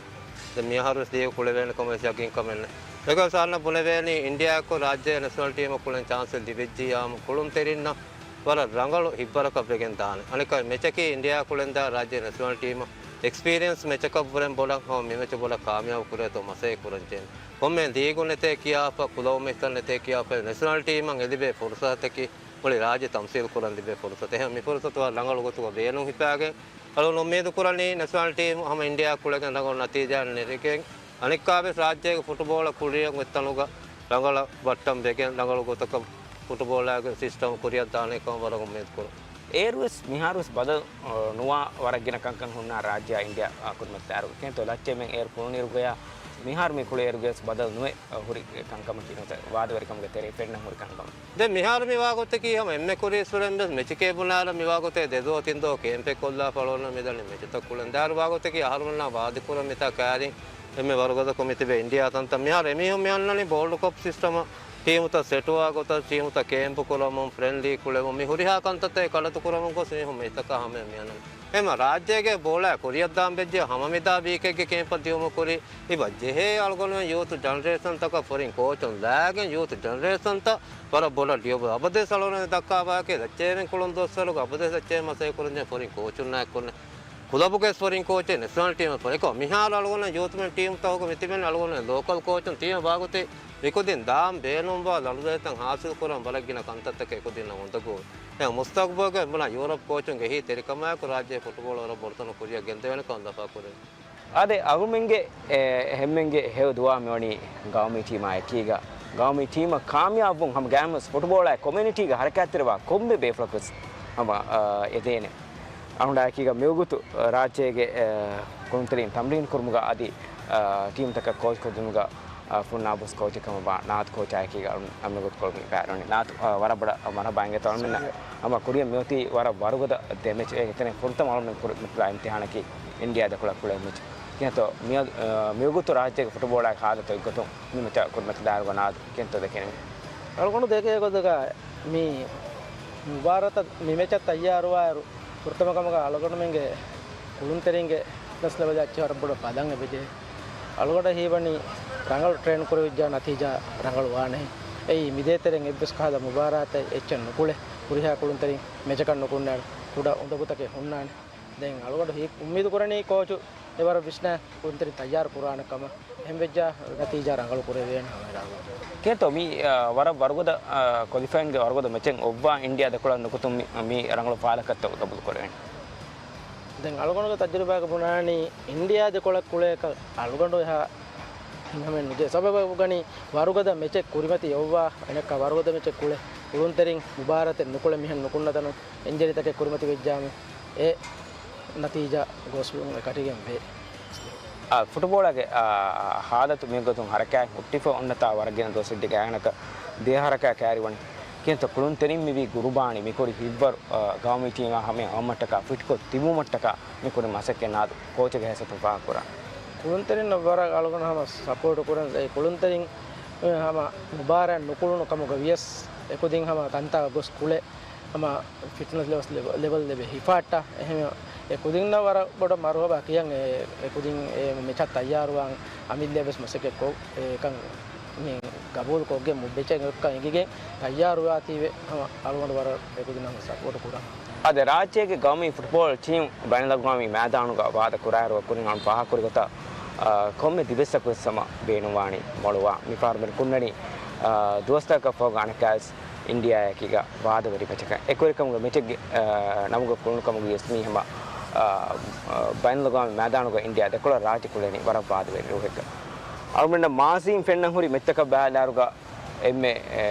ދެން މިއަހަރުވެސް ލީގު ކުޅެވޭނެ ކަމަށް ވެސް ޔަގީންކަމެއް ނެތް. އެކަމަކު ސާންނަ ބުނެވޭނީ އިންޑިއާއަކު ރާއްޖެ ނެޝަނަލް ޓީމަށް ކުޅެން ޗާންސެއް ލިބިއްޖިއްޔާމު ކުޅުންތެރިންނަށް ވަރަށް ރަނގަޅު ހިތްވަރަކަށް ވެގެން ދާނެ. އަނެއްކާ މެޗަކީ އިންޑިއާ ކުޅެންދާ ރާއްޖެ ނެޝަނަލް ޓީމަށް އެކްސްޕީރިއެންސް މެޗަކަށްވުރެން ބޮޑަށް ހަމަ މި މެޗު ބޮޑަށް ކާމިޔާބު ކުރޭތޯ މަސައްކަތް ކުރަން ޖެހޭނެ. ކޮންމެ ލީގު ނެތޭ ކިޔާފަ، ކުލަބު މެޗްތައް ނެތޭ ކިޔާފަ ނެޝަނަލް ޓީމަށް އެ ލިބޭ ފުރުސަތަކީ މުޅި ރާއްޖެ ތަމްސީލް ކުރަން ލިބޭ ފުރުސަތެއް. އެހެން މި ފުރުސަތު ވަރަށް ރަނގަޅު ގޮތުގަ ބޭނުން ހިފާގެން އަޅުގަނޑު އުއްމީދު ކުރަނީ ނެޝަނަލް ޓީމު ހަމަ އިންޑިއާ ކުޅެގެން ރަނގަޅު ނަތީޖާ ނެރެގެން އަނެއްކާވެސް ރާއްޖޭގެ ފުޓުބޯޅަ ކުރިއަށް އޮތްތަނުގަ ރަނގަޅަށް ބައްޓަން ވެގެން ރަނގަޅު ގޮތަކަށް ފުޓުބޯޅައިގެ ސިސްޓަމް ކުރިއަށް ދާނެ ކަމަށް ވަރަށް އުއްމީދު ކުރަން. އޭރުވެސް މިހާރުވެސް ބަދަލު، އަ، ނުވާ ވަރަށް ގިނަ ކަންކަން ހުންނަ ރާއްޖެއާ އިންޑިއާ، އަ، ކުރިމަތި ތައާރުގަ. ކިހިނެއްތޯ ލައްޗެމެން އޭރު ކުޅުނިއިރުގަޔާ މިހާރު މި ކުޅިއިރުގަޔަސް ބަދަލު ނުވެ، އަ، ހުރި ކަންކަމަކީ ނުވަތަ ވާދަވެރިކަމުގެ ތެރެއިން ފެންނަ ހުރި ކަންކަމަކީ. ދެން މިހާރު މި ވާގޮތަކީ ހަމަ އެންމެ ކުރީ އިސްވެރިން ވެސް މެޗެކޭ ބުނާއިރަށް މި ވާގޮތެއް ދެ ދުވަހު ތިން ދުވަހު ކޭމްޕެއް ކޮށްލާފަ އަޅުގަނޑަށް މިދަނީ މެޗުތައް ކުޅެން. ދާރު ވާގޮތަކީ އަހަރުމެންނާ ވާދަކުރަން މިތާ ކައިރިން އެންމެ ވަރުގަދަކޮށް މިތިބޭ އިންޑިއާ ތަންތަން. މިހާރު އެމީހުން މި އަންނަނީ ވޯލްޑް ކަޕް ސިސްޓަމަށް ޓީމުތައް ސެޓުވާ ގޮތަށް، ޓީމުތައް ކޭމްޕު ކުރަމުން، ފްރެންޑްލީ ކުޅެމުން، މި ހުރިހާ ކަންތައްތައް ކަނޑަތު ކުރަމުން ގޮސް މީހުން މެޗްތަކާ ހަމަޔަށް މި އަންނަނީ. އެހެންމަ ރާއްޖޭގެ ބޯޅައި ކުރިއަށްދާން ވެއްޖެ ހަމަ މިދާ ވީކެއްގެ ކޭމްޕަށް ދިޔުމަށް ކުރި އިބަ ޖެހޭ އަޅުގަނޑުމެން ޔޫތު ޖަނަރޭޝަންތަކަށް ފޮރިން ކޯޗުން ލާގެން ޔޫތު ޖަނަރޭޝަންތައް ވަރަށް ބޮޑަށް ލިޔުއްވާ. އަބަދުވެސް އަޅުގަނޑުމެން ދައްކާ ބަޔަކީ ލައްޗޭމެން ކުޅުން ދުވަސްވަރުގަ އަބަދުވެސް ލައްޗޭ މަސައްކަތް ކުރަންޖެހޭ ފޮރިން ކޯޗުންނާއެކު ކުޅެ ކުލަބުގެ ފޮރިން ކޯޗެއް ނެޝަނަލް ޓީމަށް ފޮރިކޮށް މިހާރު އަޅުގަނޑު ޔޫތުމެން ޓީމުތަކުގަ މިތިބެން އަޅުގަނޑު ލޯކަލް ކޯޗުން ތީމަށް ވާގޮތެއް މިކުދިން ދާން ބޭނުންވާ ލަނޑުދަރިތައް ހާސިލް ކުރަން ވަރަށް ގިނަ ކަންތައްތަކެއް ކުދިންނަށް އުނދަގޫވޭ. އެ މުސްތަގުބަލްގަ ބުނާ ޔޫރަޕް ކޯޗުންގެ އެހީ ތެރިކަމާއެކު ރާއްޖޭ ފުޓުބޯޅަ ވަރަށް ބޮޑުތަނު ކުރިއަށް ގެންދެވޭނެ ކަމަށް ލަފާ ކުރެވި. އާދެ، އަހުމެންގެ، އެ، އެހެންމެންގެ ހެޔޮ ދުޢާ މިވަނީ ގައުމީ ޓީމާ އެކީގަ، ގައުމީ ޓީމަށް ކާމިޔާބުވުން ހަމަ ގައިމުވެސް ފުޓުބޯޅައި ކޮމިއުނިޓީގަ ހަރަކާތްތެރިވާ ކޮންމެ ބޭފުޅަކުވެސް ހަމަ، އާ، އެދޭނެ. އަޅުގަނޑާއެކީގަ މިވަގުތު ރާއްޖޭގެ، އަ، ކުޅުންތެރިން ތަމްރީން ކުރުމުގަ އަދި، އަ، ޓީމްތަކަށް ކޯޗް ކޮށްދިނުމުގަ، އަ، ފުންނާބުސް ކޯޗެއް ކަމަށްވާ ނާތް ކޯޗާއެކީގަ އަޅު-، އަ، މިވަގުތު ކޮޅު މި ބައިވެރިވަނީ. ނާތް، އަ، ވަރަށް ބޮޑަށް މަރުޙަބާ އިނގޭތޯ އަޅުމެންނަށް. ހަމަ ކުރިއަށް މިއޮތީ ވަރަށް ވަރުގަދަ ދެ މެޗް. އޭގެ ތެރެއިން ފުރަތަމަ އަޅުމެން ކުރި މިތުލާ އިމްތިޙާނަކީ އިންޑިއާ ދެކޮޅަށް ކުޅޭ މެޗް. ކިހިނެއްތޯ މިއަ-، އަ، މިވަގުތު ރާއްޖޭގެ ފުޓުބޯޅައިގެ ހާލަތު އެއްގޮތުން މި މެޗަށް ކުރިމަތިލާއިރުގަ ނާދު ކިހިނެއްތޯ ދެކެނީ؟ އަޅުގަނޑު ދެކޭ ގޮތުގަ މި މުބާރާތަށް މި މެޗަށް ތައްޔާރުވާއިރު، ފުރަތަމަ ކަމުގަ އަޅުގަނޑުމެންގެ ކުޅުންތެރިންގެ ފިޓްނަސް ލެވެލް އައްޗި ވަރަށް ބޮޑަށް ބަލަން އެބަޖެހޭ. އަޅުގަނޑަށް ހީވަނީ ރަނގަޅު ޓްރޭން ކުރެވިއްޖާ ނަތީޖާ ރަނގަޅު ވާނެހެން. އެއީ މިދޭތެރެން އެއްވެސް ކަހަލަ މުބާރާތެއް އެއްޗެއް ނުކުޅެ، ހުރިހާ ކުޅުންތެރިން މެޗަކަށް ނުކުންނާނެ، ކުޑަ އުނދަގޫތަކެއް ހުންނާނެ. ދެން އަޅުގަނޑު ހީ އުއްމީދު ކުރަނީ ކޯޗު އެވަރަށް ވިސްނާ ކުޅުންތެރިން ތައްޔާރު ކުރާނެ ކަމަށް. އެހެންވެއްޖާ ނަތީޖާ ރަނގަޅު ކުރެވޭނެ ހަމައިރާގު. ކިހިނެއްތޯ މި، އަ، ވަރަށް ވަރުގަދަ، އަ، ކޮލިފައިންގެ ވަރުގަދަ މެޗެއް އޮއްވާ އިންޑިއާ ދެކޮޅަށް ނުކުތުން މި، މި ރަނގަޅު ފާލަކަށްތޯ ގަބޫލުކުރެވެނީ؟ ދެން އަޅުގަނޑުގެ ތަޖުރިބާގަ ބުނާނީ އިންޑިއާ ދެކޮޅަށް ކުޅޭކަށް އަޅުގަނޑު އެހާ ހިތްހަމައެއް ނުދޭ. ސަބަބަކީ ވަރުގަދަ މެޗެއް ކުރިމަތި އޮއްވާ އަނެއްކާ ވަރުގަދަ މެޗެއް ކުޅެ ކުޅުންތެރިން މުބާރާތެއް ނުކުޅެ މިހެން ނުކުންނަ ތަނުން އިންޖަރީތަކެއް ކުރިމަތިވެއްޖާމެ އެ ނަތީޖާ ގޯސްވުން އެކަޓިގެން ވޭ. އާ، ފުޓުބޯޅަގެ، އާ، ހާލަތު މިގޮތުން ހަރަކާތް ހުއްޓިފަ އޮންނަތާ ވަރަށް ގިނަ ދުވަސް ވެއްޖެ ގާތްގަނޑަކަށް ދެ ހަރަކާތް ކައިރިވަނީ. ކިހިނެއްތޯ ކުޅުންތެރިން މިވީ ގުރުބާނީ މިކުރި ހިތްވަރު، އާ، ގައުމީ ޓީމާ ހަމަޔަށް އައުމަށްޓަކާ ފިޓްކޮށް ތިބުމަށްޓަކާ މި ކުރި މަސައްކަތް ނާދު ކޯޗެއްގެ ހައިސިއްޔަތުން ފާހަގަކުރާ. ކުޅުންތެރިންނަށް ވަރަށް އަޅުގަނޑު ހަމަ ސަޕޯޓު ކުރަން. އެ ކުޅުންތެރިން، އެ، ހަމަ މުބާރާތް ނުކުޅުނު ކަމުގަ ވިޔަސް އެކުދިން ހަމަ ތަންތާ ގޮސް ކުޅެ ހަމަ ފިޓްނަސް ލެވެލް، ލެވެލް ލެވެ ހިފާއްޓާ. އެހެން އެ ކުދިންނަށް ވަރަށް ބޮޑަށް މަރުހަބާ ކިޔަން އެ، އެ ކުދިން އެ މެޗަށް ތައްޔާރުވާން އަމިއްލައަށް ވެސް މަސައްކަތް ކޮށް، އެކަން މި ގަބޫލު ކޮށްގެން މުއްބެޗެއް އެކަން އެނގިގެން ތައްޔާރުވާތީވެ ހަމަ އަޅުގަނޑު ވަރަށް އެ ކުދިންނަށް ހަމަ ސަޕޯޓު ކުރަން. އަދި ރާއްޖޭގެ ގައުމީ ފުޓްބޯޅަ ޓީމް ބައިނަލްއަގުވާމީ މައިދާނުގަ ވާދަ ކުރާއިރު ކުރިން އަޅުން ފާހަގަކުރި ގޮތަށް، އާ، ކޮންމެ ދިވެއްސަކު ވެސް ހަމަ ބޭނުންވާނީ މޮޅުވާ. މިފަހަރު މި ކުންނަނީ، އާ، ދުވަސްތަކަކަށް ފަހުގަ އަނެއްކާވެސް އިންޑިއާއެކީގަ ވާދަވެރި މެޗަކަށް. އެކުވެރިކަމުގެ މެޗެއްގެ، އާ، ނަމުގަ ކުޅުނު ކަމުގަ ވިޔަސް މީ ހަމަ، އާ، އާ، ބައިނަލްއަގުވާމީ މައިދާނުގަ އިންޑިއާ ދެކޮޅަށް ރާއްޖެ ކުޅެނީ ވަރަށް ވާދަވެރި ރޫހެއްގަ. އަޅުމެންނަށް މާޒީން ފެންނަން ހުރި މެޗްތަކަށް ބަލާއިރުގަ އެންމެ، އެ،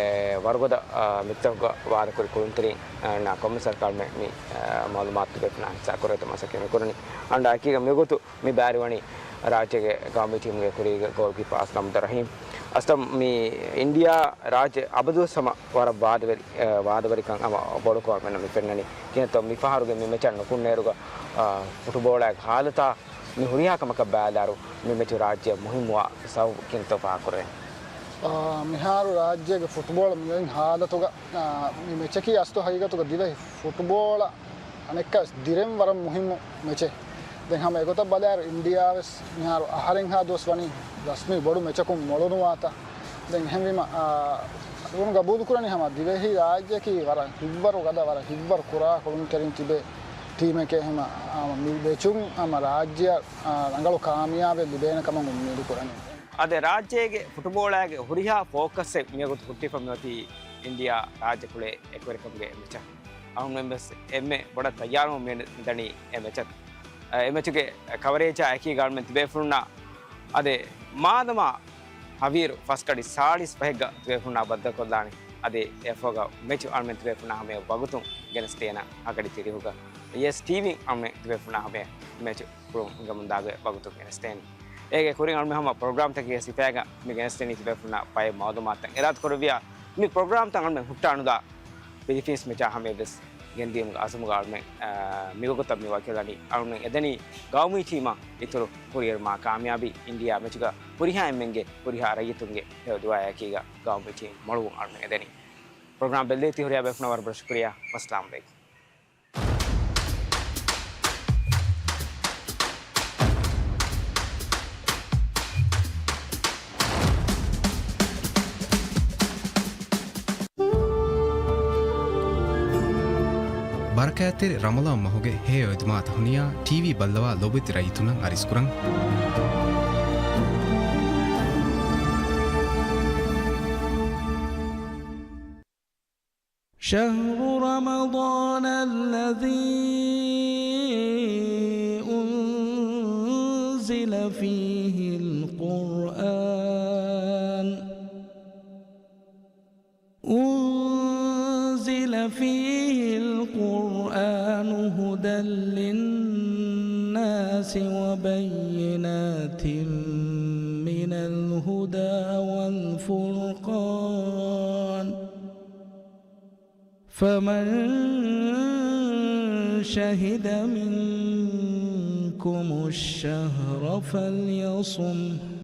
ވަރުގަދަ، އާ، މެޗްތަކުގަ ވާދަކުރި ކުޅުންތެރިން، އާ، ނާ ކޮންމެސް ސަރުކާރުމެ މި، އާ، މައުލޫމާތު ދެފުނާ ހިއްސާ ކުރޭތޯ މަސައްކަތް މި ކުރަނީ. އަންޑާ އެކީގަ މިގޮތު މި ބާރިވަނީ ރާއްޖޭގެ ގައުމީ ޓީމުގެ ކުރީގެ ގޯލްކީޕާ އަސްލަމް އަބްދުއްރަހީމް. އަސްލަމް މި އިންޑިއާ ރާއްޖެ އަބަދުވެސް ހަމަ ވަރަށް ވާދަވެރި، އެ، ވާދަވެރިކަން ހަމަ ބޮޑުކޮށް މި ފެންނަނީ. ކިހިނެއްތޯ މިފަހަރުގެ މި މެޗަށް ނުކުންނައިރުގަ، އާ، ފުޓުބޯޅައިގެ ހާލަތާ މި ހުރިހާ ކަމަކަށް ބަލާއިރު މި މެޗު ރާއްޖެއަށް މުހިއްމުވާ ސަބަބު ކިހިނެއްތޯ ފާހަގަކުރެވޭނެ. އާ، މިހާރު ރާއްޖޭގެ ފުޓްބޯޅަ މިއޮތް ހާލަތުގަ، އާ، މި މެޗަކީ އަސްލު ހަގީގަތުގަ ދިވެހި ފުޓްބޯޅަ އަނެއްކާވެސް ދިރެން ވަރަށް މުހިއްމު މެޗެއް. ދެން ހަމަ އެގޮތަށް ބަލާއިރު އިންޑިއާވެސް މިހާރު އަހަރެއްހާ ދުވަސް ވަނީ ރަސްމީ ބޮޑު މެޗަކުން މޮޅުނުވާތާ. ދެން އެހެންވީމަ، އާ، އަޅުގަނޑު ގަބޫލުކުރަނީ ހަމަ ދިވެހި ރާއްޖެއަކީ ވަރަށް ހިތްވަރު ގަދަ، ވަރަށް ހިތްވަރު ކުރާ ކުޅުންތެރިން ތިބޭ ޓީމެކޭ. ހަމަ، އާ، މި މެޗުން ހަމަ ރާއްޖެއަށް، އާ، ރަނގަޅު ކާމިޔާބެއް ލިބޭނެ ކަމަށް އުއްމީދު ކުރަނީ. އަދި ރާއްޖޭގެ ފުޓުބޯޅައިގެ ހުރިހާ ފޯކަސްއެއް މިވަގުތު ހުއްޓިފަ މިއޮތީ އިންޑިއާ ރާއްޖެ ކުޅޭ އެކުވެރިކަމުގެ މެޗަށް. އަހުންމެން ވެސް އެންމެ ބޮޑަށް ތައްޔާރުވަމުން މި-، މިދަނީ އެ މެޗަށް. އެ މެޗުގެ ކަވަރޭޖާ އެކީގަ އަޅުމެން ތިބޭފުޅުންނާ އަދި މާދަމާ ހަވީރު ފަސް ގަޑި ސާޅީސް ފަހެއްގަ ތިބޭފުޅުންނާ ބައްދަލުކޮށްލާނެ. އަދި އެފޯގަ މެޗު އަޅުމެން ތިބޭފުޅުންނާ ހަމަޔަށް ވަގުތުން ގެނެސްދޭނަ ހަ ގަޑި ތިރީހުގަ ޔެސް ޓީވީން އަޅުމެން ތިބޭފުޅުންނާ ހަމަޔަށް މެޗު ކުޅުން ހިނގަމުންދާ ގޮތް ވަގުތުން ގެނެސްދޭނެ. އޭގެ ކުރިން އަޅުމެން ހަމަ ޕްރޮގްރާމްތަކެއްގެ ސިފައިގަ މި ގެނެސްދެނީ ތިބޭފުޅުންނާ ބައެއް މައުލޫމާތުތައް އިރާދަކުރެއްވިޔާ މި ޕްރޮގްރާމްތައް އަޅުމެން ހުއްޓާނުދާ ފިލިޕީންސް މެޗާ ހަމަޔަށް ވެސް ގެންދިޔުމުގެ އަޒުމުގަ އަޅުމެން، އާ، މިވަގުތަށް މި ވަކިވެލަނީ. އަޅުމެން އެދެނީ ގައުމީ ޓީމަށް އިތުރު ކުރިއެރުމާ ކާމިޔާބީ އިންޑިއާ މެޗުގަ ހުރިހާ އެންމެންގެ ހުރިހާ ރައްޔިތުންގެ ހެޔޮ ދުޢާއެކީގަ ގައުމީ ޓީމް މޮޅުވުން އަޅުމެން އެދެނީ. ޕްރޮގްރާމް ބެއްލެވި ތި ހުރިހާ ބޭފުޅުންނަށް ވަރަށް ބޮޑަށް ޝުކުރިއްޔާ. ވައްސަލާމް ޢަލައިކުމް. ބަރަކާތްތެރި ރަމަޟާން މަހުގެ ހެޔޮ އެދުމާތައް ހުނިޔާ، ޓީވީ ބައްލަވާ ލޯބިވެތި ރައްޔިތުންނަށް އަރިސްކުރަން. شهر رمضان الذي أنزل فيه القرآن، أنزل فيه القرآن هدى للناس وبينات من الهدى والفرقان، فمن شهد منكم الشهر فليصمه،